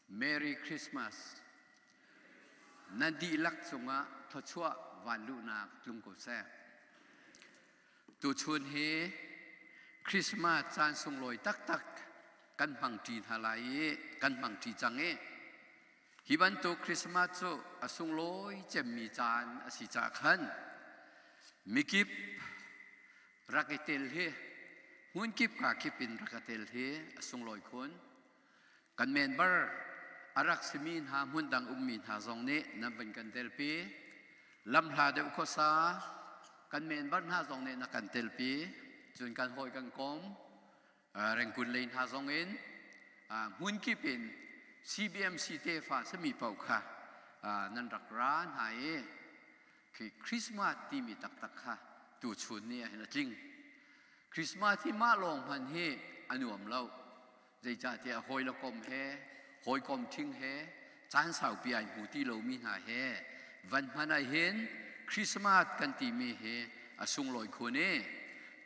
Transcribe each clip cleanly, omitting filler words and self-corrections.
Merry Christmas. Nan dihlak cungah thluachuah vanluhnak tlung ko seh. Tuchun hi Christmas caan sunglawi taktak kan hmangṭi hna lai i kan hmangṭi cang i hi bantuk Christmas cu a sunglawi cemmi caan a si caah khan mikip rak i tel hi hmunkip kaa kip in rak i tel hi a sunglawi khun. Kan member a rak simi hna hmundang ummi hna zong nih nan van kan telpi. Lamhla deuh khuasa kan member hna zong nih na kan telpi. Cun kan hawi kan kom Rengkun lei hna zong in hmunkip in CBMC tefa sami paoh kha nan rak ra hna i khi Christmas timi taktak kha tuchun ni ah hin a tling. Christmas hi mah lawng hman hi a nuam lo. Zeicahtiah hawi le kom he, hawikom ṭhing he, caan saupi ai hmu ti lomi hna he van hman ah hin Christmas kan timi hi a sunglawi khun i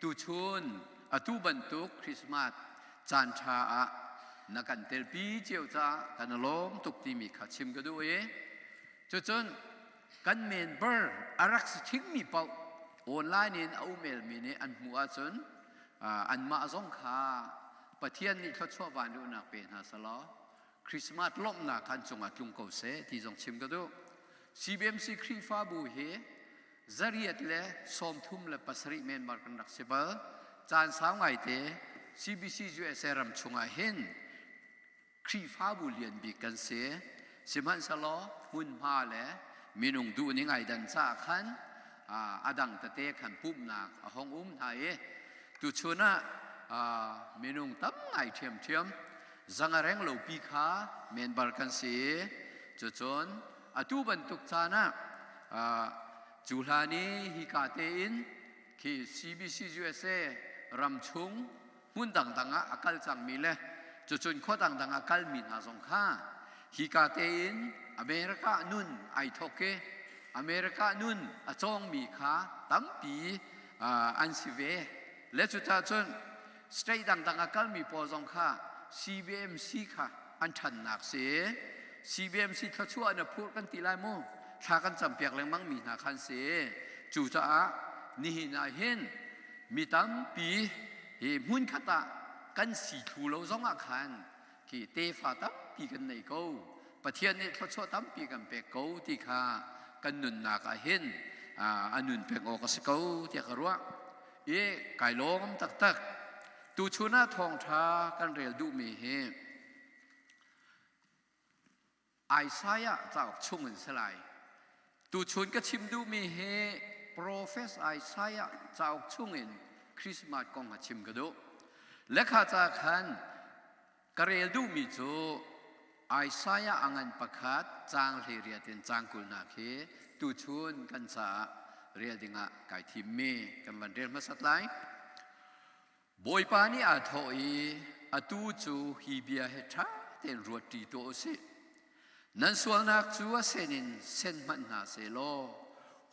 tuchun atu bantuk Christmas caan ṭha ah na kan telpi cio caah kan i lawm tuk timi kha chim ka duh i cucun kan member a rak si ṭhingmi paoh online in a umelmi nih an hmuh ahcun anmah zong kha Pathian nih thluachuah vanluhnak pe hna selaw Christmas lawmhnak kha an cungah tlung ko seh ti zong chim ka duh. CBMC Khrihfabu hi zariat le 37 member kan rak si bal. Caan sau ngaite CBC USA ram chungah hin Khrihfabu lian bik kan si. Sihmanhsehlaw hmunhma le minung duhning ai dan caah khan a dang tete khan pumhnak a hong um hna i tuchun ah minung tam ngai ṭhiamṭhiam zangareng lopi kha member kan si i cucun atu bantuk caan ah cu hlan i hika tein khi CBC USA ram chung hmun dangdang ah a kal cangmi le cucun khua dangdang ah kalmi hna zong kha hika tein America nun ai thawk i America nun a cawngmi kha tampi an si ve. Le cucaah cun state dangdang a kalmi pawl zong kha CBMC kha an ṭhannak si. CBMC thluachuah na phurh kan ti lai mu. Thla kan campiak lengmang mi hna khan si. Cucaah nihin ah hin mi tampi hi hmunkhat ah kan si thlu lo zong ah khan khi tefa tampi kan nei ko Pathian nih thluachuah tampi kan pek ko ti kha kan nunnak ah hin a nun pek awk a si ko tiah ka ruah i kai lawm taktak tuchun ah thawngṭha kan rel duhmi hi Isaiah cauk chung in si lai. Tuchun ka chim duhmi hi Profet Isaiah cauk chung in Christmas kong a chim ka duh. Lekha ca khan ka rel duhmi cu Isaiah a ngan pakhat caang 18 in caang 20 hi tuchun kan caah rel dingah kai thimmi kan van rel hmasat lai. Bawipa nih aa thawh i, Atu cu hi bia hi ṭha tein ruat ṭi tuah u sih. Nan sualnak cu a sen in sen hmanh hna seh law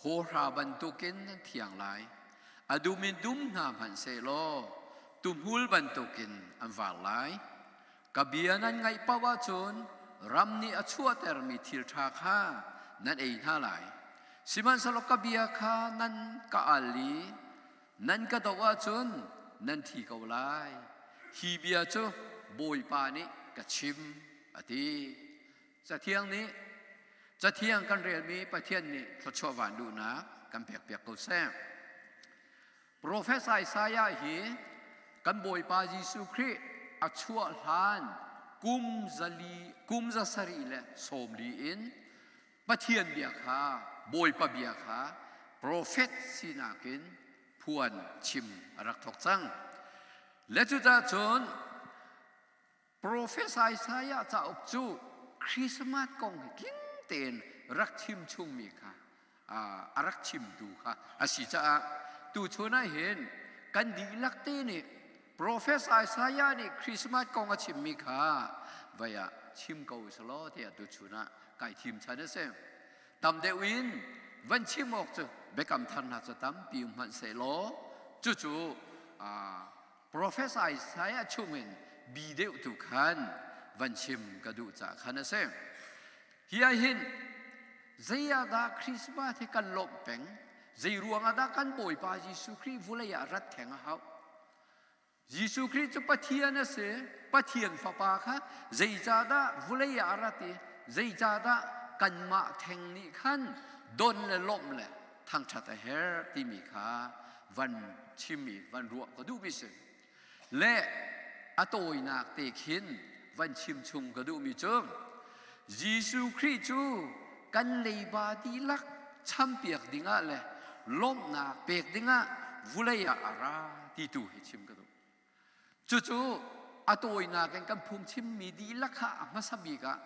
hawhra bantukin nan thiang lai. A dum in dum hna hmanh seh law tuhmul bantukin an var lai. Ka bia nan ngaih paoh ahcun ram nih a chuahtermi thil ṭha kha nan ei hna lai. Sihmanhsehlaw ka bia kha nan ka al i Nan ka doh ahcun nan thi ko lai. Hi bia cu Bawipa nih ka chim, a ti. Cathiang nih Cathiang kan relmi Pathian nih thluachuah van luhnak kan pekpiak ko seh. Profet Isaiah hi kan Bawipa Jesuh Khrih a chuah hlan kum zali kum zasarih le 40 in Pathian bia kha Bawipa bia kha profet sinak in phuan chim a rak thawk cang. Le cucaah cun Profet Isaiah cauk cu Christmas kong hi tling tein rak chim chungmi kha a rak chimtu kha a si caah tuchun ah hin kan dihlak te nih Profet Isaiah nih Christmas kong a chimmi kha vai ah chim ko selaw tiah tuchun ah kai thim chan a si. Tam deuh in van chim awk cu biakam thar hna cu tampi um hmanh sehlaw cucu Profet Isaiah chungin bi deuh tu khan. van chim ka duh caah khan a si. Hi ah hin zei ah dah Christmas hi kan lawmh peng? Zei ruangah dah kan Bawipa Jesuh Khrih vulei ah rat theng a hauh? Jesuh Khrih cu Pathian a si. Pathian Fapa kha zeicahdah vulei ah a rat i zeicahdah kanmah theng nih khan don le lawmh le thangṭhat a herh timi kha van chim i van ruah ka duhmi si. Le a tawinak te khin van chim chung ka duhmi cu Jesuh Khrih cu kan leiba dihlak champiak dingah le lawmhnak pek dingah vulei ah a ra ti tu hi chim ka duh. Cucu a tawinak in kan phungchimmi dihlak kha a hmasa bik ah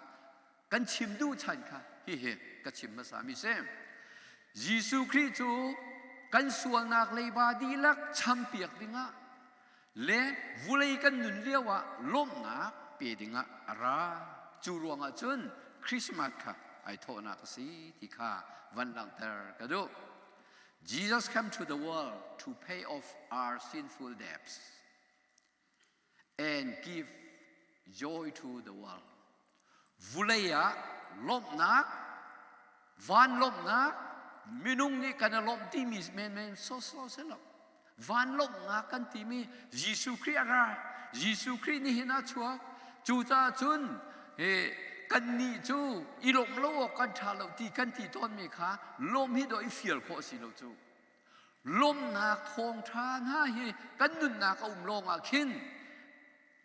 kan chim duh chan kha hihi ka chim hmasami si. Jesuh Khrih cu kan sualnak leiba dihlak champiak dingah le vulei kan nun lio ah lawmhnak pe dingah a ra. Cu ruangah cun Christmas kha ai thawhnak a si ti kha van langhter ka duh. Jesus came to the world to pay off our sinful debts and give joy to the world. Vulei ah lawmhnak, van lawmhnak, minung nih kan i lawmh timi menmen sawsawh si lo. Van lawmhnak kan timi Jesuh Khrih a ra. Jesuh Khrih nihin ah chuak. Cucaah cun kannih cu i lawmh lo awk kan ṭha lo ti kan ti tawnmi kha lawm hi dawh i fial khawh si lo cu. Lawmhnak thawngṭha hna hi kan nunnak a um lawngah khin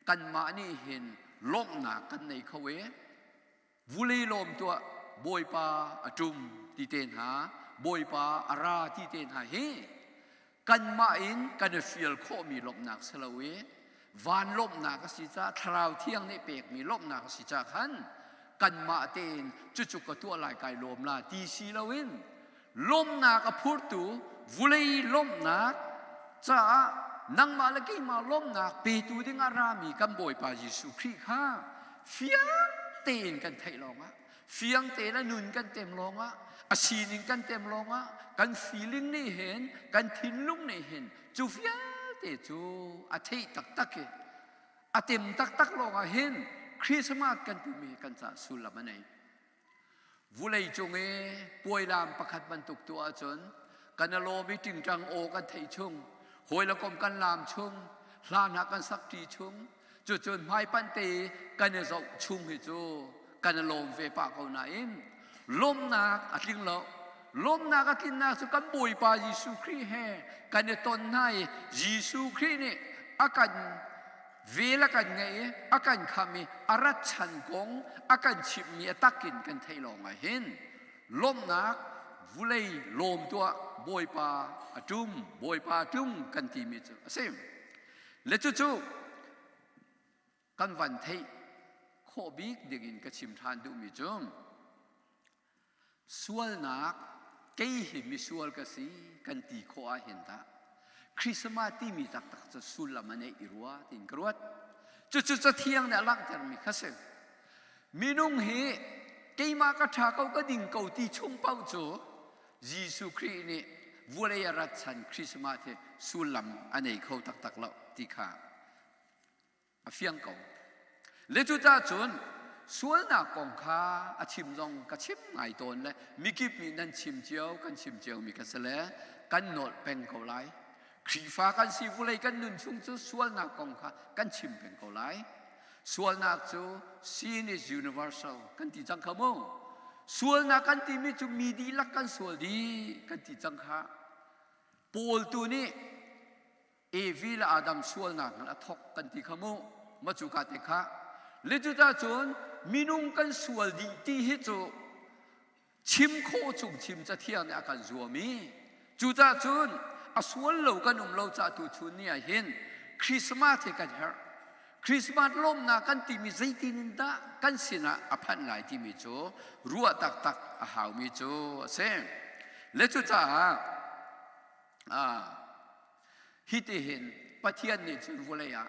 kanmah nih hin lawmhnak kan nei kho e. Vulei lawm tuah Bawipa a ṭum ti te hna, Bawipa a ra ti te hna hi kanmah in kan i fial khawhmi lawmhnak si lo i van lawmhnak a si caah Thlarau Thiang nih pekmi lawmhnak a si caah khan kanmah tein cucu ka tuah lai kai lawm la ti si loin lawmhnak a phurtu vulei lawmhnak caah nangmah le keimah lawmhnak petu ding ah rami kan Bawipa Jesuh Khrih kha fiang tein kan theih lawngah fiang tein a nun kan tem lawngah a sining kan tem lawngah kan feeling nih hin kan thinlung nih hin cu vialte cu a theih taktak i a tem taktak lawngah hin Christmas kan timi kan caah sullam a nei. Vulei cung i puailam pakhat bantuk tu ahcun kan i lawm i ṭingṭang aw kan theih chung, hawi le kom kan laam chung, hla hna kan sak ṭi chung, cucun hmaipanh te i kan i zoh chung hi cu kan i lawm ve pah ko nain lawmhnak a tling lo. Lawmhnak a tlinnak cu kan Bawipa Jesuh Khrih he kan i ton hna i Jesuh Khrih nih a kan vel a kan ngeih i a kan khamh i a rat chan kong a kan chimhmi a takin kan theih lawng ah hin lawmhnak vulei lawm tuah Bawipa a ṭum Bawipa a ṭum kan timi cu a si. Le cucu kan van theih khawh bik dingin ka chim ṭhan duhmi cu Sualnak kei hi misual ka si kan ti khawh ahhin tah Christmas timi taktak cu sullam a neih i rua tiin ka ruat. Cucu Cathiang nih a langhtermi kha si. Minung hi keimah ka ṭha ko ka ding ko ti chung paoh cu Jesuh Khrih nih vawlei a rat chan Christmas hi sullam a nei kho taktak lo ti kha A fiang ko. Le cucaah cun sualnak kong kha a chim zong ka chim ngai tawn le mikip nih nan chim cio kan chim cio mi ka si le kan nolh peng ko lai. Khrihfa kan si vulei kan nun chung cu sualnak kong kha kan chim peng ko lai. Sualnak cu sin is universal kan ti cang kha mu. Sualnak kan timi cu mi dihlak kan sual dih kan ti cang kha. Paul tu nih Evi le Adam sualnak in a thok kan ti kha mu ma cu ka te kha le cuta cun minung kan sual dih ti hi cu chim khawh chung chim cathiang nih a kan zuam i cucah cun a sual lo kan um lo ca tu chun ni ah hin Christmas hi kan herh Christmas lawmnak kan timi zeitin in dah kan sinah a phanh lai timi cu ruah taktak a haumi cu a si le cucaah Hitihin Pathian nih cun vawlei ah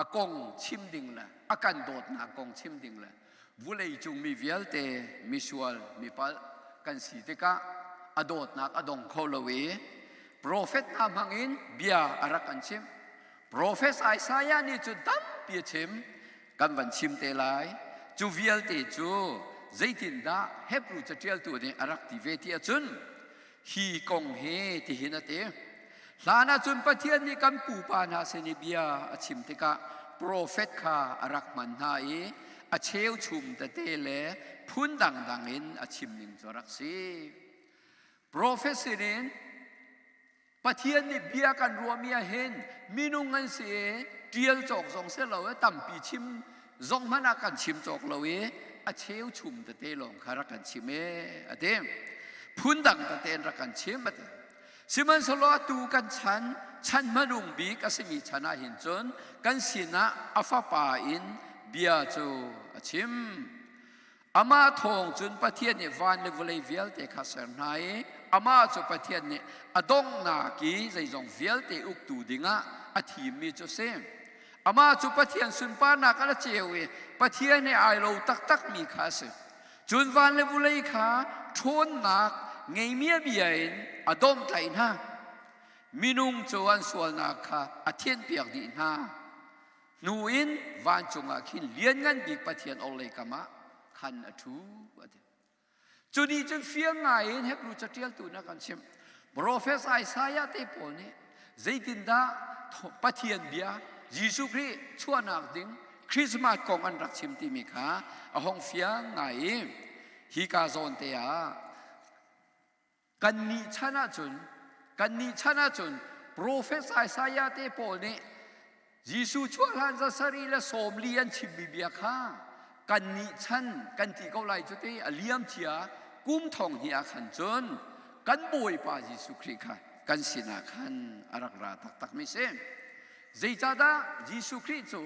a kong chim ding le a kan dawtnak kong chim ding le vulei cung mi vialte misual mipalh kan si tikah a dawtnak a dong kho lo i profet hna hmangin bia a rak kan chimh. Profet Isaiah nih cun tampi a chim. Kan van chim te lai. Cu vialte cu zeitindah Hebru caṭialtu nih a rak ti ve ti ahcun hi kong hi tihin a ti. Hlan ahcun Pathian nih kan pupa hna sin i bia a chim tikah profet kha a rak hman hna i a cheuchum tete le phun dangdang in a chim ning cu a rak si. Profet sinin Pathian nih bia kan ruahmi ah hin minung an si i ṭial cawk zong si lo i tampi chim zong hmanh ah kan chim cawk lo i a cheuchum tete lawng kha rak kan chim e a ti. Phundang tete in rak kan chim a ti. Sihmanhsehlaw atu kan chan chan hmanung bik a simi chan ah hin cun kan sinah a fapa in bia cu a chim. Amah thawng cun Pathian nih van le vawlei vialte kha ser hna i amah cu Pathian nih a donghnak i zeizong vialte uktu dingah a thimmi cu a si. Amah cu Pathian sunparnak a ceu i Pathian he ai lo taktakmi kha a si. Cun van le vawlei kha ṭhawnnak ngeimi a bia in a domhtlaih hna. Minung cu an sualnak kha a thianhpiak dih hna. Hnu in vancung ah khin lianngan bik Pathian orhlei kam ah khan a ṭhu a ti. Cu nih cun fiang ngai in Hebrew caṭialtu na kan chimh. Profet Isaiah te pawl nih zeitindah Pathian bia Jesuh Khrih chuahnak ding Christmas kong an rak chim timi kha a hong fiang ngai i hika zawn te ah Kannih chan ahcun kannih chan ahcun profet Isaiah te pawl nih Jesuh chuah hlan za sarih le 40 an chimmi bia kha kannih chan kan ti ko lai cu te a liam cia kum thong hnih ah khan cun kan Bawipa Jesuh Khrih kha kan sinah khan a rak ra taktakmi si. Zeicahdah Jesuh Khrih cu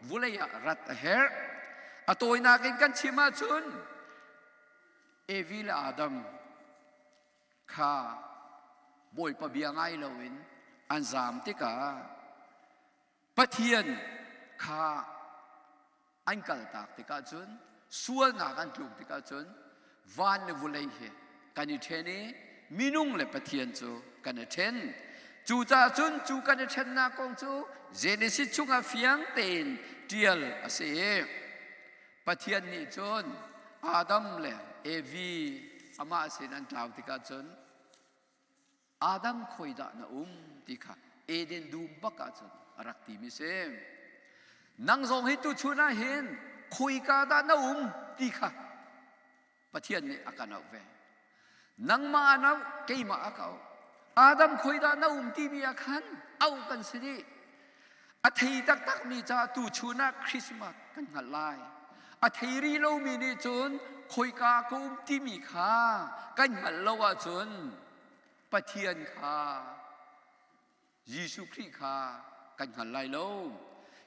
vulei ah rat a herh? A tawinak in kan chim ahcun Evi le Adam kha Bawipa bia ngai loin an zaam tikah Pathian kha an kaltak tikah cun sualnak an tluk tikah cun van le vulei hi kan i ṭhen i minung le Pathian cu kan i ṭhen. Cucaah cun cu kan i ṭhennak kong cu Genesis chungah fiang tein ṭial a si i Pathian nih cun Adam le Evi amah sin an tlau tikah cun Adam khawidah na um ti kha Eden dum bak ah cun a rak timi si. Nang zong hi tuchun ah hin khawika dah na um ti kha Pathian nih a kan auh ve. Nangmah an auh, keimah a ka auh. Adam khawidah na um timi ah khan auh kan si dih. A thei taktakmi caah tuchun ah Christmas kan hngalh lai. A thei rih lomi nih cun khoika ka um timi kha kan hngalh lo ahcun Pathian kha Jesuh Khrih kha kan hngal lai lo.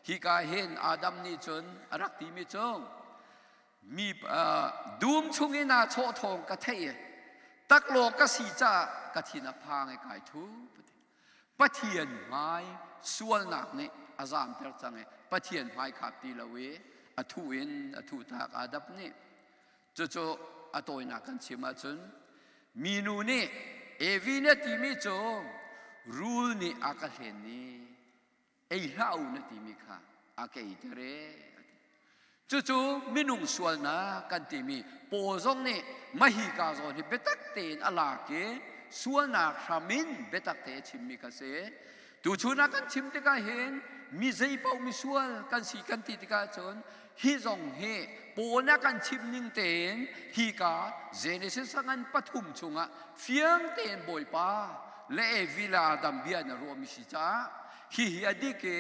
Hika hin Adam nih cun a rak timi cu mi dum chung in aa chawh thawng ka theih i taklawng ka si caah ka thin a phang i kai thu. Pathian hmai sualnak nih a zamter cang i Pathian hmai khap ti lo i a thu in a thu tak Adam nih Cucu a tawinak kan chim ahcun minu nih Evi na timi cu rul nih a ka hlen i ei hlah u na timi kha a ka eiter e. Cucu minung sualnak kan timi Paul zong nih mahika zawn hi biatak tein a lak i sualnak hram in biatak te a chimmi kha si. Tuchun ah kan chim tikah hin mi zeipaoh misual kan si kan ti tikah cun hi zong hi Paul a kan chim ning tein hika Genesis ngan pathum chungah fiang tein Bawipa le Evi le Adam bia na ruahmi si caah hihi a dik i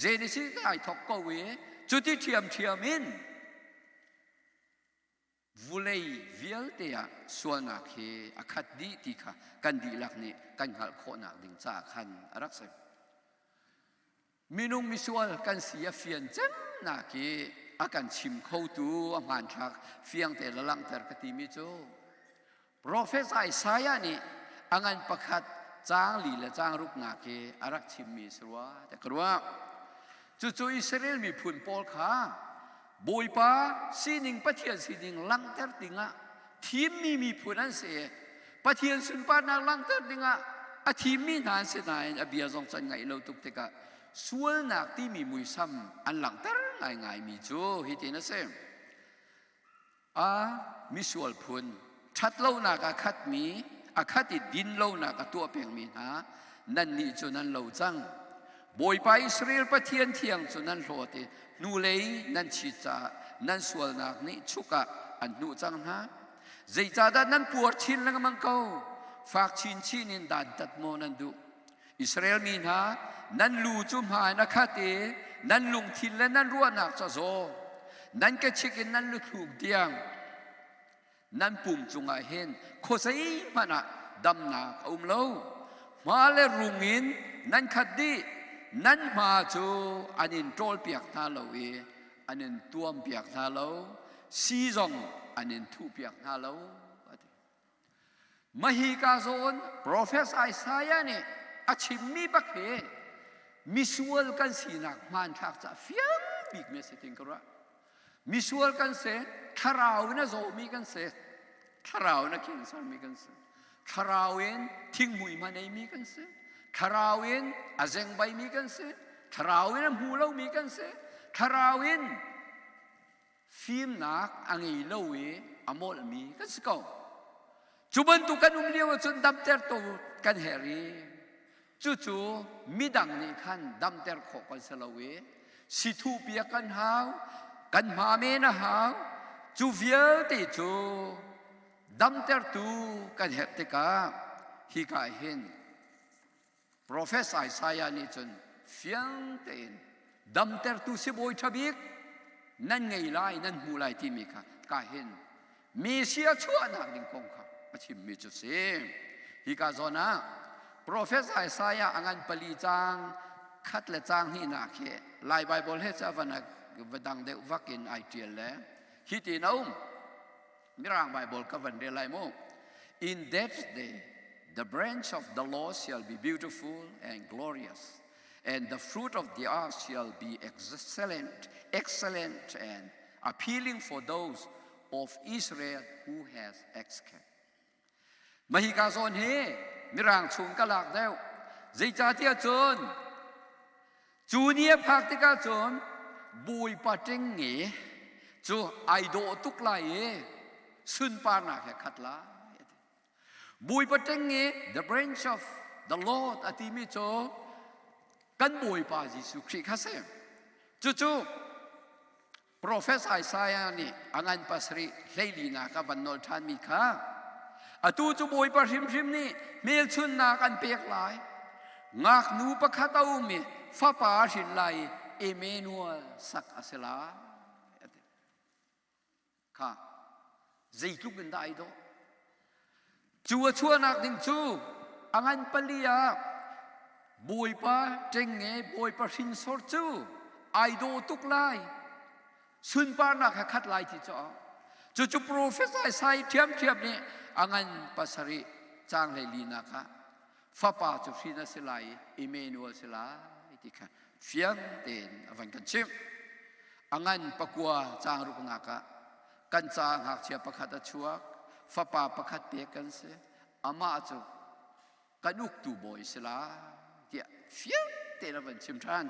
Genesis ai thok ko i cuti ṭhiamṭhiam in vulei vialte ah sualnak hi a khat dih ti kha kan dihlak nih kan hngalh khawhnak ding caah khan a rak si. Minung misual kan si a fian cemnak hi a kan chim khotu a hmanthlak fiangte la langhter ka timi cu Profet Isaiah nih a ngan pakhat caang li le caang ruknak hi a rak chimmi si rua tiah ka ruah. Cucu Israel miphun pawl kha Bawipa sining Pathian sining langhter dingah thimmi miphun an si i Pathian sunparnak langhter dingah a thimmi hna an si nain a bia zong can ngaih lo tuk tikah sualnak timi muisam an langhter. ngaingaimi cu hitin a si. A misual phun ṭhatlonak a khatmi a khat i dinlonak a tuah pengmi hna nannih cu nan lo cang. Bawipa Israel Pathian thiang cu nan hlawt i hnulei nan chit caah nan sualnak nih chuk ah an hnuh cang hna. Zeicahdah nan puar chin lengmang ko? Fak chinchin in dantat maw nan duh? Israel mi hna, nan lu cu hma in a khat i nan lungthin le nan ruahnak cu a zaw. Nan kechik in nan luthluk tiang nan pum cungah hin khuazei hmanh ah damnak a um lo. Hma le rung in nan khat dih. Nan hma cu an in ṭawlpiak hna lo i an in tuampiak hna lo. Sii zong an in thuhpiak hna lo. A ti. Mahika zawn Profet Isaiah nih a chimmi bak hi misual kan sinak hmanthlak ca fiang bikmi a si tin ka ruah. Misual kan si, thlarau in a zawmi kan si, thlarau in a khingsarmi kan si, thlarau in thinghmui hma neimi kan si, thlarau in a zengbaimi kan si, thlarau in a hmu lomi kan si, thlarau in Fimnak a ngei lo i a molhmi kan si ko. Cu bantuk kan um lio ahcun damtertu kan herh i cucu midang nih khan damter khawh kan si lo i sithuh piak kan hau, kan hma men a hau. Cu vialte cu damtertu kan herh tikah hika hin Profet Isaiah nih cun fiang tein damtertu sibawi ṭha bik nan ngei lai, nan hmu lai timi kha ka hin Messiah chuahnak ding kong kha a chimmi cu si. Hika zawn ah Profet Isaiah a ngan pali caang khat le caang hnihnak hi Lai Baibal he ca van va dang deuh vak in ai ṭial le hi tiin a um. Mirang Bible ka van rel lai mu. In that day, the branch of the Lord shall be beautiful and glorious, and the fruit of the earth shall be excellent, excellent and appealing for those of Israel who has escaped. Mahika zawn hi Mirang chung ka lak deuh. Zeicahtiah cun Cu ni a phak tikah cun Bawipa ṭengnge cu ai dawh tuk lai i sunparnak he khat lai a ti. Bawipa ṭengnge the branch of the Lord a timi cu kan Bawipa Jesuh Khrih kha si. Cucu Profet Isaiah nih a ngan pasarih hleilinak a van nawl ṭhanmi kha atu cu Bawipa hrimhrim nih hmelchunhnak an pek lai. Ngaknu pakhat a um i fapa a hrin lai i Emmanuel sak a si lai. A ti. Kha zeitluk in dah ai dawh. Cu a chuahnak ding cu a ngan pali ah Bawipa ṭengnge Bawipa hrinsor cu ai dawh tuk lai sunparnak he khat lai ti cu cucu profet Isaiah ṭhiamṭhiam nih a ngan pasarih caang hleilinak ah fapa cu hrin a si lai i Emmanuel si lai ti kha fiang tein a van kan chimh. A ngan pakua caang ruknak ah kan caah ngakchia pakhat a chuak, fapa pakhat pek kan si, amah cu kan uktu bawi si lai tiah fiang tein a van chim ṭhan.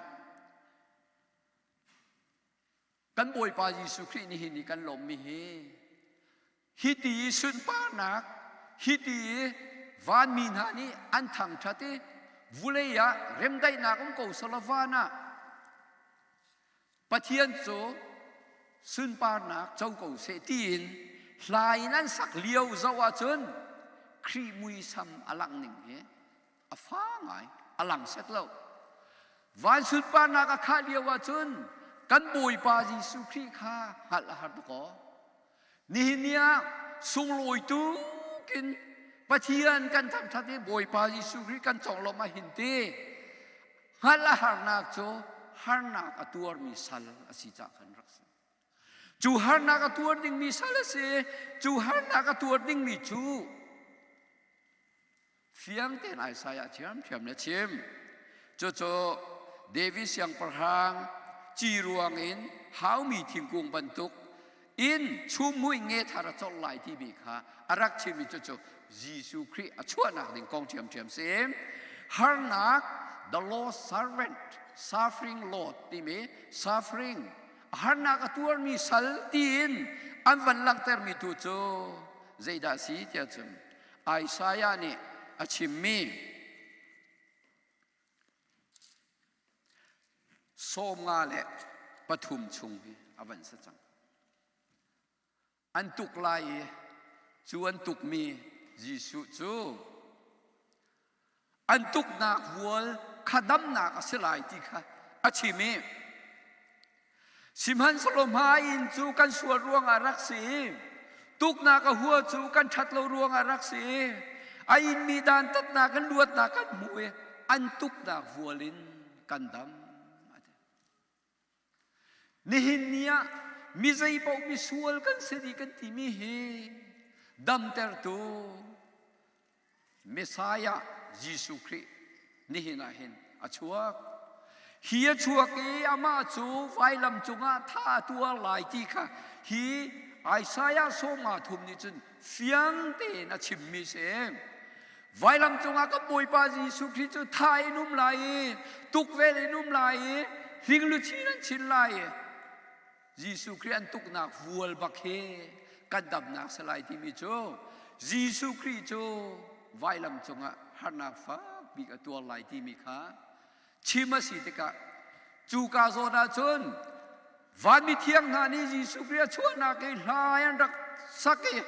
Kan Bawipa Jesuh Khrih nihin i kan lawmmi hi hiti i sunparnak hiti i vanmi hna nih an thangṭhat i vulei ah remdaihnak um ko selaw van ah Pathian cu sunparnak co ko seh tiin hla in an sak lio zoh ahcun Khrih muisam a langh ning hi a fa ngai a lang set lo van sunparnak a khah lio ahcun kan Bawipa Jesuh Khrih kha hngalh a har tuk aw nihin ni ah sunglawi tukin Pathian kan thangṭhat i Bawipa Jesuh Khrih kan conglawmh ah hin ti hngalh a harnak cu harnak a tuarmi sal a si cah khan rak si cu harnak a tuar dingmi sal a si cu harnak a tuar dingmi cu Fiang tein Isaiah thiamthiam na chim. Cucu David siangpahrang ci ruang in haumi thingkung bantuk in chumhmui nge thar a colh lai timi kha a rak chimmi cucu Jesuh Khrih a chuahnak ding kong ṭhiamṭhiam si. Harnak, the Lord's servant, suffering Lord timi suffering. Harnak a tuarmi sal tiin an van langhtermi tu cu zeidah a si tiah cun Isaiah nih a chimmi 53 chung hi a van si cang. An tuk lai i cu an tukmi Jesuh cu an tuknak vual kha damnak a si lai ti kha a chim i sihmanhsehlaw hmai in cu kan sual ruangah rak si i tuknak a hua cu kan ṭhat lo ruangah rak si i a inmi dantatnak in luatnak kan hmu i an tuknak vual in kan dam. Nihin ni ah mi zeipaoh misual kan si dih kan timi hi damtertu Messiah Jesuh Khrih nihin ah hin a chuak. Hi a chuak i amah cu vailam cungah tha a tuar lai ti kha hi Isaiah 53 nih cun fiang tein a chimmi si. Vailam cungah kan Bawipa Jesuh Khrih cu tha in um lai i tukvel in um lai i hling luchin an chin lai i Jesuh Khrih an tuknak vual bak hi kan damnak si lai timi cu Jesuh Khrih cu vailam cungah harnak fak bik a tuar lai timi kha chim a si tikah cuka zawn ah cun Vanmi thiang hna nih Jesuh Khrih a chuahnak i hla an rak sak i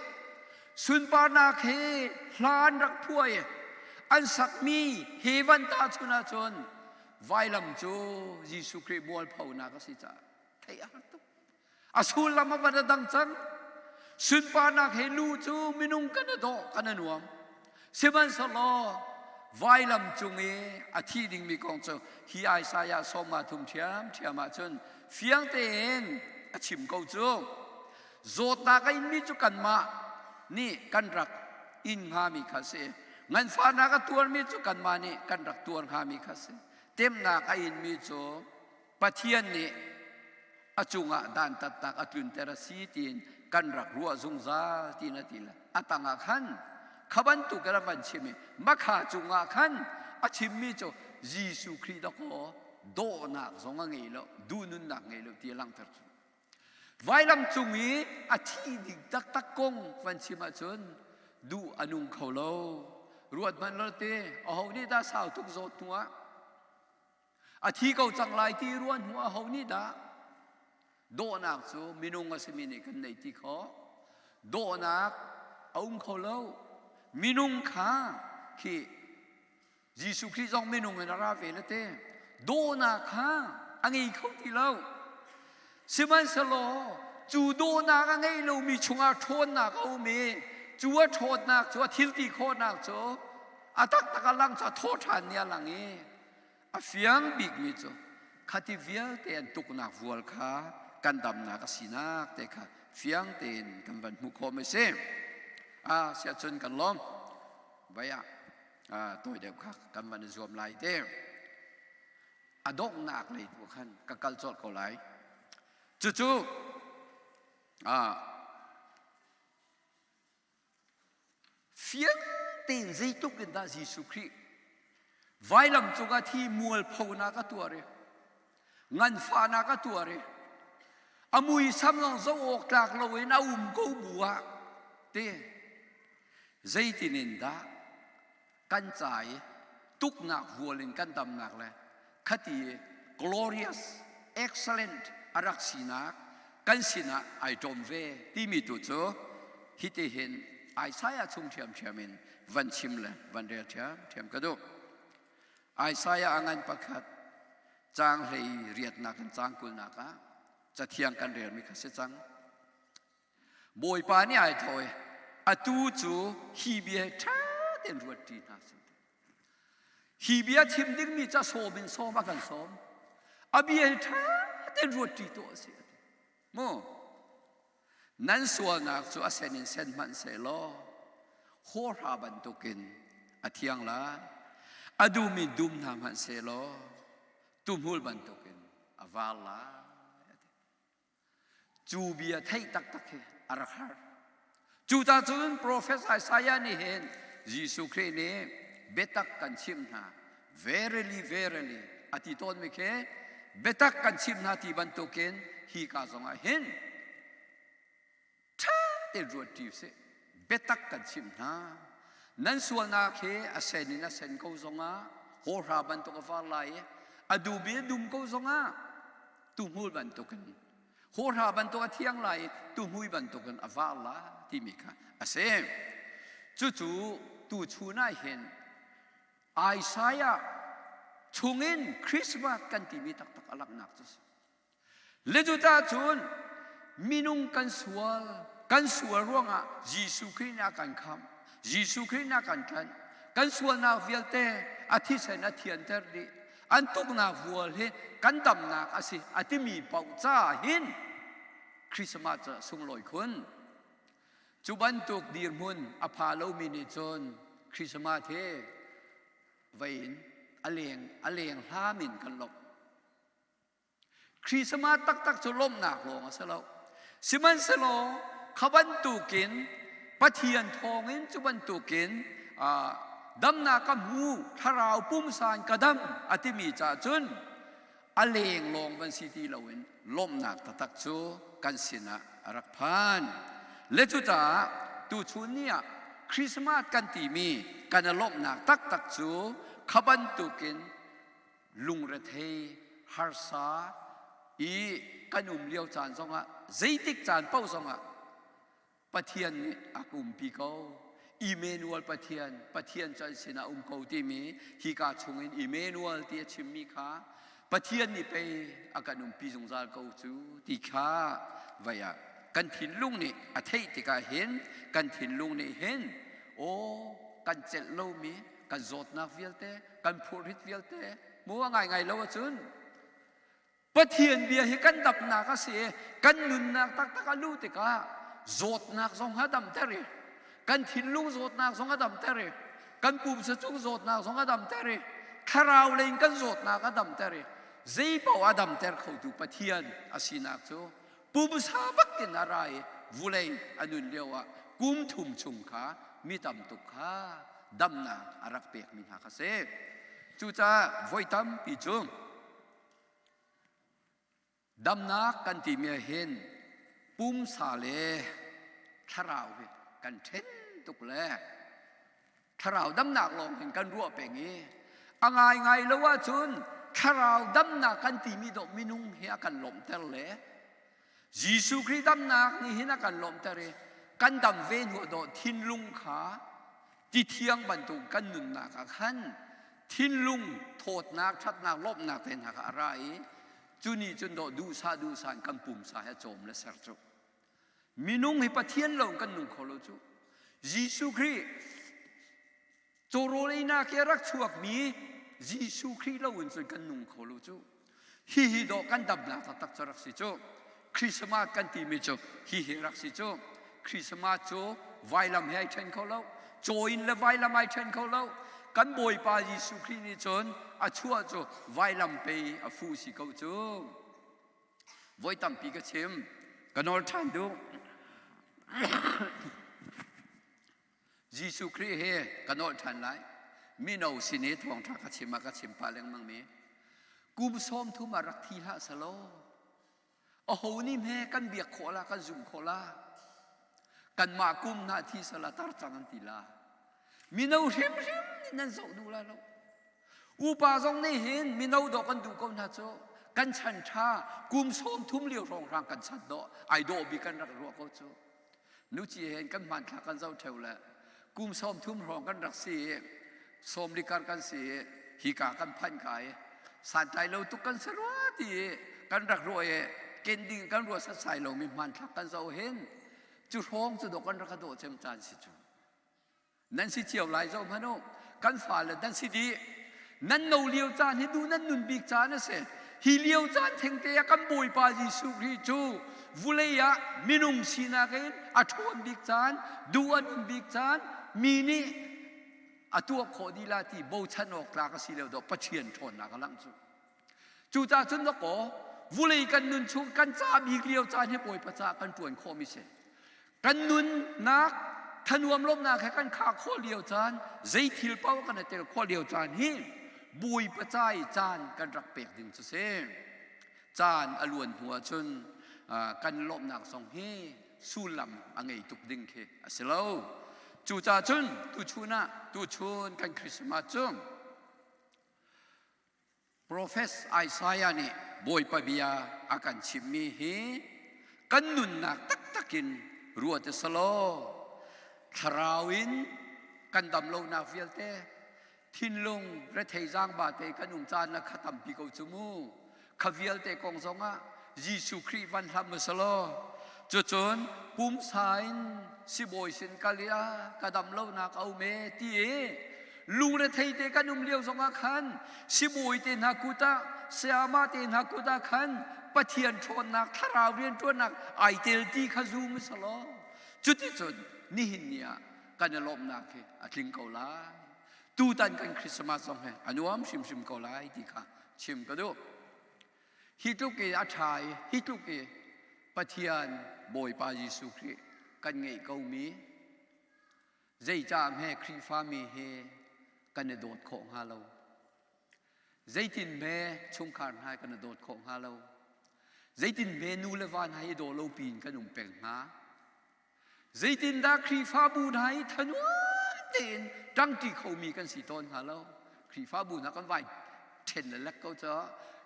sunparnak he hla an rak phuah i an sakmi he van tahchun ahcun vailam cu Jesuh Khrih mualphonak a si caah theih a har tuk. A sullam a van a dang cang. Sunparnak he lu cu minung kan a dawh kan a nuam. Sihmanhsehlaw vailam cung i a thi dingmi kong cu hi Isaiah sawmnga thum ṭhiamṭhiam ahcun fiang tein a chim ko cu. Zawtnak a inmi cu kanmah nih kan rak in hngami kha a si. Nganfahnak a tuarmi cu kanmah nih kan rak tuar hngami kha a si. Temnak a inmi cu Pathian nih a cungah dantatnak a tlunter a si tiin kan rak ruah zungzal tiin a ti le a tangah khan kha bantuk in a van chim i makha cungah khan a chimmi cu Jesuh Khrih dakaw dawhnak zong a ngei lo duhnunnak ngei lo ti a langhter cu vailam cung i a thi ding taktak kong van chim ahcun duh a nung kho lo ruat hmanh lo te aho nih dah sau tuk zawt hnu ah A thi ko cang lai ti ruah hnu ah ho nih dah dawhnak cu minung a simi nih kan neih ti khawh? Dawhnak a um kho lo. Minung kha khi Jesuh Khrih zong minung in a ra ve le te. Dawhnak kha a ngei kho ti lo. Sihmanhsehlaw cu dawhnak a ngei lomi chungah ṭhawnnak a um i cu a ṭhawnnak cu a thil ti khawhnak cu a taktak a lang cu a thaw ṭhan ni a lang i a fiang bikmi cu khati vialte an tuknak vual kha kan damnak a sinak te kha fiang tein kan van hmuh khawh mi si. A siahcun kan lawm. Vai ah tawi deuh kha kan van i zuam lai te. A donghnak lei tu khan ka kal colh ko lai. Cucu fiang tein zeitluk in dah Jesuh Khrih vailam cungah thi mualphonak a tuar i nganfahnak a tuar i a muisam zong zoh awk tlak loin a um ko bu ah te zeitin in dah kan ca i tuknak vual in kan damnak le khati i glorious excellent a rak sinak kan sinah ai ṭawm ve timi tu cu hiti hin Isaiah chung ṭhiamṭhiam in van chim le van rel ṭhiamṭhiam ka duh. Isaiah a ngan pakhat caang hlei riatnak in caang kulnak ah cathiang kan relmi kha si cang. Bawipa nih ai thawh i atu cu hi bia hi ṭha tein ruat ṭi hna sih. Hi bia chim dingmi ca sawm in sawm a kan sawm. A bia hi ṭha tein ruat ṭi tuah a si. Mu nan sualnak cu a sen in sen hmanh sehlaw hawhra bantukin a thiang lai. A dum in dum hna hmanh sehlaw tuhmul bantukin a var lai. Cu bia theih taktak hi a rak har. Cu ta cun Profet Isaiah nih hin Jesuh Khrih nih biatak kan chimh hna. Verily, verily a ti tawnmi khi biatak kan chimh hna ti bantukin hi ka zongah hin ṭha tein ruat ṭi usih. Biatak kan chimh hna. Nan sualnak hi a sen in a sen ko zongah hawhra bantuk a var lai i a dum in a dum ko zongah tuhmul bantukin hawhra bantuk a thiang lai i tuhmui bantukin a var la timi kha a si. Cucu tuchun ah hin Isaiah chungin Christmas kan timi taktak a langhnak cu a si. Le cucaah cun minung kan sual, kan sual ruangah Jesuh Khrih nih a kan khamh, Jesuh Khrih nih a kan tlanh. Kan sualnak vialte a thisen a thianter dih. An tuknak vual hi kan damnak a si a timi paoh caah hin Christmas cu sunglawi khun. Cu bantuk dirhmun a pha lomi nih cun Christmas hi vei in a leng a leng hlam in kan lawmh. Christmas taktak cu lawmhnak lawng a si lo. Sihmanhsehlaw kha bantukin Pathian thawngin cu bantukin damnak ka hmu, thlarau pumsa in ka dam a timi caah cun a leng lawng van si ti loin lawmhnak taktak cu kan sinah a rak phan. Le cucaah tuchun ni ah Christmas kan timi kan i lawmhnak taktak cu kha bantukin lungrethei harsa i kan um lio caan zongah zeitik caan paoh zongah Pathian nih a ka umpi ko. Emmanuel Pathian, Pathian cu an sinah um ko timi hika chungin Emmanuel ti a chimmi kha Pathian nih pei a kan umpi zungzal ko cu ti kha vai ah kan thinlung nih a theih tikah hin kan thinlung nih hin aw kan celh lomi kan zawtnak vialte kan phurrit vialte mu a ngaingai lo ahcun Pathian bia hi kan damnak a si i kan nunnak taktak a luh tikah zawtnak zong a damter i kan thinlung zawtnak zong a damter i kan pumsa cung zawtnak zong a damter i thlarau lei in kan zawtnak a damter i zeipaoh a damter khotu Pathian a sinak cu pumsa bakin a ra i vulei a nun lioah kum thum chung kha mi tam tuk kha damnak a rak pekmi hna kha si. Cucaah voi tampi cu damnak kan timi ah hin pumsa le thlarau hi kan ṭhen tuk le thlarau damnak lawng hin kan ruah peng i a ngaingai lo ahcun thlarau damnak kan timi dawh minung hi a kan lawmhter le Jesuh Khrih damnak nih hin a kan lawmhter i kan dam ve hnu dawh thinlung kha ti thiang bantuk kan nunnak ah khan thinlung thawtnak ṭhatnak lawmhnak te hna kha a ra i cu nih cun dawh duhsah duhsah in kan pumsa he cawm le ser cu minung hi Pathian lo kan nung kho lo cu Jesuh Khrih Cawrawl einak i a rak chuakmi Jesuh Khrih lo in cun kan nung kho lo cu. Hihi dawh kan damnak taktak cu rak si cu. Christmas kan timi cu hihi rak si cu. Christmas cu vailam he ai ṭhen kho lo. Caw in le vailam ai ṭhen kho lo. Kan Bawipa Jesuh Khrih nih cun a chuah cu vailam pei a fuh si ko cu. Voi tampi ka chim. Ka nawl ṭhan duh. Jesuh Khrih he ka nolh ṭhan lai. Mino sin i thawngṭha ka chim ah ka chim pah lengmang mi. Kum 30 ah rak thi hlah selaw aho nih hme kan biak khawh la kan zumh khawh la kanmah kum hna thi sala tar cang an ti la mino hrimhrim nih nan zoh duh la lo upa zong nih hin mino dawh kan duh ko hna cu kan chan ṭha kum 30 lio hrawnghrang kan chan dawh ai dawh bik kan rak ruah ko cu Nuci he kan hmanthlak kan zoh ṭheo le kum 30 hrawng kan rak si i sawmli kar kan si i hika kan phanh ka i santlai lo tuk kan si rua ti i kan rak ruah i ken ding kan ruah satsai lomi hmanthlak kan zoh hin cu hrawng cu dawh kan rak dawh cem caan si cu. Nan si cio lai zoh hmanh u. Kan fale nan si dih. Nan no lio caan hi duh nan nun bik caan a si. Hi lio caan thengte ah kan Bawipa Jesuh Khrih cu vulei ah minung sinak in a ṭhawn bik caan, duh a nun bik caan, mi nih a tuah khawh dih la ti bochan awk tlak a si lo dawh Pathian ṭhawnnak a langh cu. Cucaah cun dawkaw vulei kan nun chung kan ca bik lio caan hi Bawipa caah kan ṭuan khawhmi si. Kan nunnak thanuam lawmhnak he kan khah khawh lio caan, zei thil paoh kan i tel khawh lio caan hi Bawipa ca i caan kan rak pek ding cu si. Caan a luan hnu ahcun Kan lawmhnak zong hi sullam a ngei tuk ding khi a si lo. Cucaah cun tuchun ah tuchun kan Christmas cu Profet Isaiah nih Bawipa bia a kan chimmi hi kan nunnak taktak in ruat a si law thlarau in kan dam lonak vialte thinlung rethei zaangba te kan um caan na kha tampi ko cu mu. Kha vialte kong zongah Jesuh Khrih van hlam a si law cucun pumsa in sibawi sin kal i a ka dam lonak a um e ti i lungrethei te kan um lio zongah khan sibawi te hna kut ah sayama te hna kut ah khan Pathian ṭhawnnak thlarau rianṭuannak ai tel ti kha zum a si law cuticun nihin ni ah kan i lawmhnak hi a tling ko lai. Tutan kan Christmas zong hi a nuam hrimhrim ko lai ti kha chim ka duh. Hi tluk i a ṭha i hi tluk i Pathian Bawipa Jesuh Khrih kan ngeih komi zeicah hme Khrihfami hi kan i dawt khawh hnga lo? Zeitin hme chungkhar hna kan i dawt khawh hnga lo? Zeitin hme nu le va hna i daw lo piin kan um peng hnga? Zeitindah Khrihfabu hna hi thanuam tein ṭangṭi khomi kan si tawn hnga lo? Khrihfabu hna kan vai ṭhen le lek ko cu.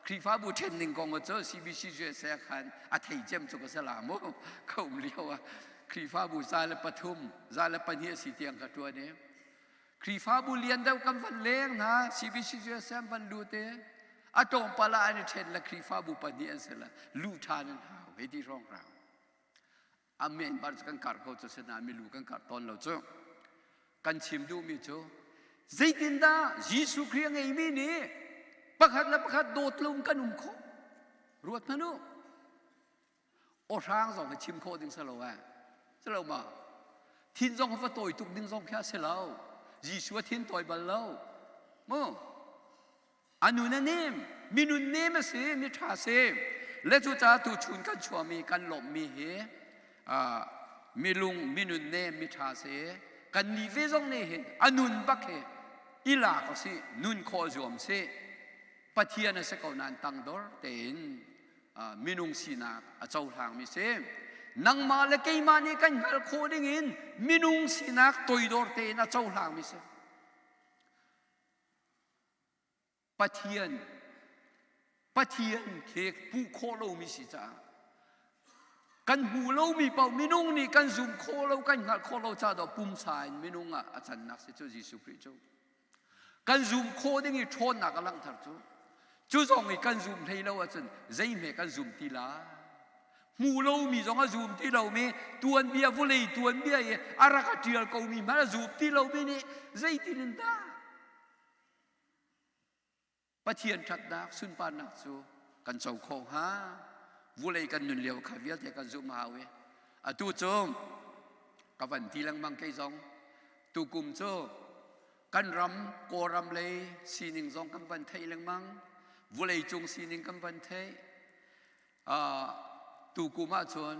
Khrihfabu ṭhen ning kong cu CBC USA khan a thei cem cu ka si la mu. Ka um lio ah Khrihfabu 103, 102 a si tiang ka ṭuan i Khrihfabu lian deuh kan van leng hna CBC USA an van lut i a tlawmpal ah an i ṭhen le Khrihfabu pahnih an si le luh ṭhan an hau hei ti hrawnghrang. A member cu kan karh ko cu sinain milu kan karh tawn lo cu. Kan chim duhmi cu zeitindah Jesuh Khrih a ngeimi nih pakhat le pakhat dawt lo in kan um khawh? Ruat hmanh u. Awhrang zong hi chim khawh ding si lo eh. Si lo ma? Thin zong va tawi tuk ding zong khi a si lo. Jesuh a thin tawi bal lo. Mu? A nun a nem, minun nem a si, mi ṭha si. Le cucaah tuchun kan chuahmi, kan lawmhmi hi milung, minun nem, mi ṭha si. Kan nih ve zong nih hin a nun bak hi i lak a si, nun khawh zuam si. Pathian a si ko nain tangdor tein minung sinak a cohlangmi si. Nangmah le keimah nih kan hngalh khawh dingin minung sinak toidor tein a cohlangmi si. Pathian Pathian khi hmuh khawh lomi si caah kan hmuh lomi paoh minung nih kan zum khawh lo kan hngalh khawh lo caah pumsa in minung ah a cannak si cu Jesuh Khrih cu kan zum khawh ding i ṭhawnnak a langhter cu cu zong i kan zum hlei lo ahcun zeihme kan zum ti lai hmu lomi zong a zum ti lomi tuanbia vawlei tuanbia i a rak a ṭial komi hmanh a zum ti lomi nih zeitin in dah Pathian ṭhatnak sunparnak cu kan co khawh hnga? Vulei kan nun lio kha vialte kan zumh a hau i atu cu ka van ti lengmang kei zong tukum cu kan ram Kawlram lei sining zong kan van theih lengmang vulei cung sining kan van theih uh, tukum ahcun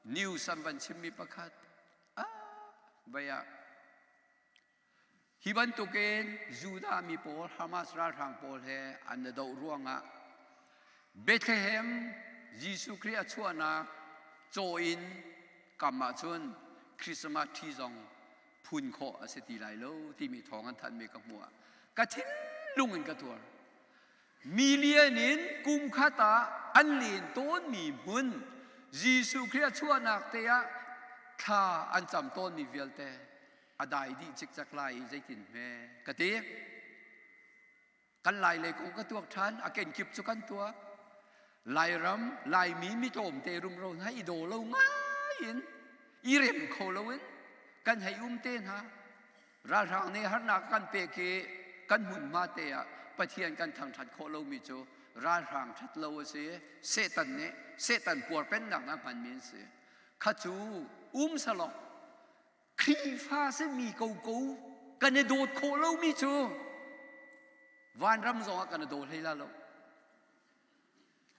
news an van chimmi pakhat ah vai ah Hi bantukin Judah mi pawl Hamas ralhrang pawl he an i doh ruangah Bethlehem Jesuh Khrih a chuahnak caw inn kam ahcun Christmas tree zong phun khawh a si ti lai lo timi thawng an thanhmi ka hmuh ah ka thinlung in ka tuar. Million in kum khat ah an len tawnmi hmun Jesuh Khrih a chuahnak te ah thla an cam tawnmi vialte a dai dih cikcek lai i zeitin hme ka ti. Kan lai lei kong ka tuak ṭhan, a kenkip cu kan tuak. Lairam, Laimi mi tlawmte rumro hna i daw lo ngai in, i rem kho loin kan hei um te hna. Ralhrang nih harnak kan pek i kan hmunhma te ah Pathian kan thangṭhat khawh lomi cu ralhrang ṭhat lo a si. Satan nih Satan puarpennak na hmanmi an si. Kha cu um salawng Khrihfa simi koko kan i dawt khawh lomi cu vanram zong ah kan i daw hlei la lo.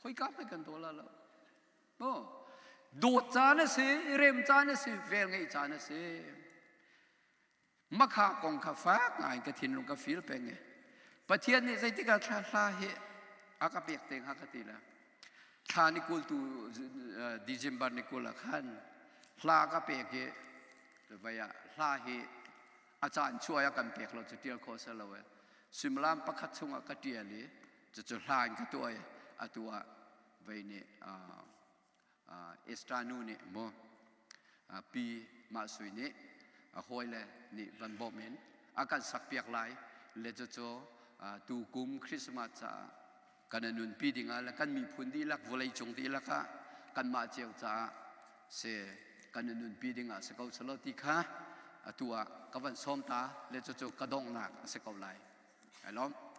Khoika hmanh kan daw la lo. Oh, dawt caan a si, rem caan a si, vel ngeih caan a si. Makha kong kha fak ngai ka thinlung ka feel peng i Pathian nih zeitik ah thla hla hi a ka pek te hnga ka ti la. Thla ni 20 tu December ni 20 ah khan hla ka pek i vai ah hla hi a caan chuai a kan pek lo cu tial khawh se lo e. Suimilam pakhat chungah ka tial i cucu hla in ka tuah i atu ah vei nih Esther nu nih maw Pi Mah Sui nih a hawile nih van bawm in a kan sakpiak lai le cucu tu kum Christmas caah kan nunpi dingah le kan miphun dihlak vawleicung dihlak ah kanmah cio caah si kan nunpi dingah si ko selaw ti kha atu ah ka van sawm ta le cucu ka donghnak a si ko lai. Ai lawm.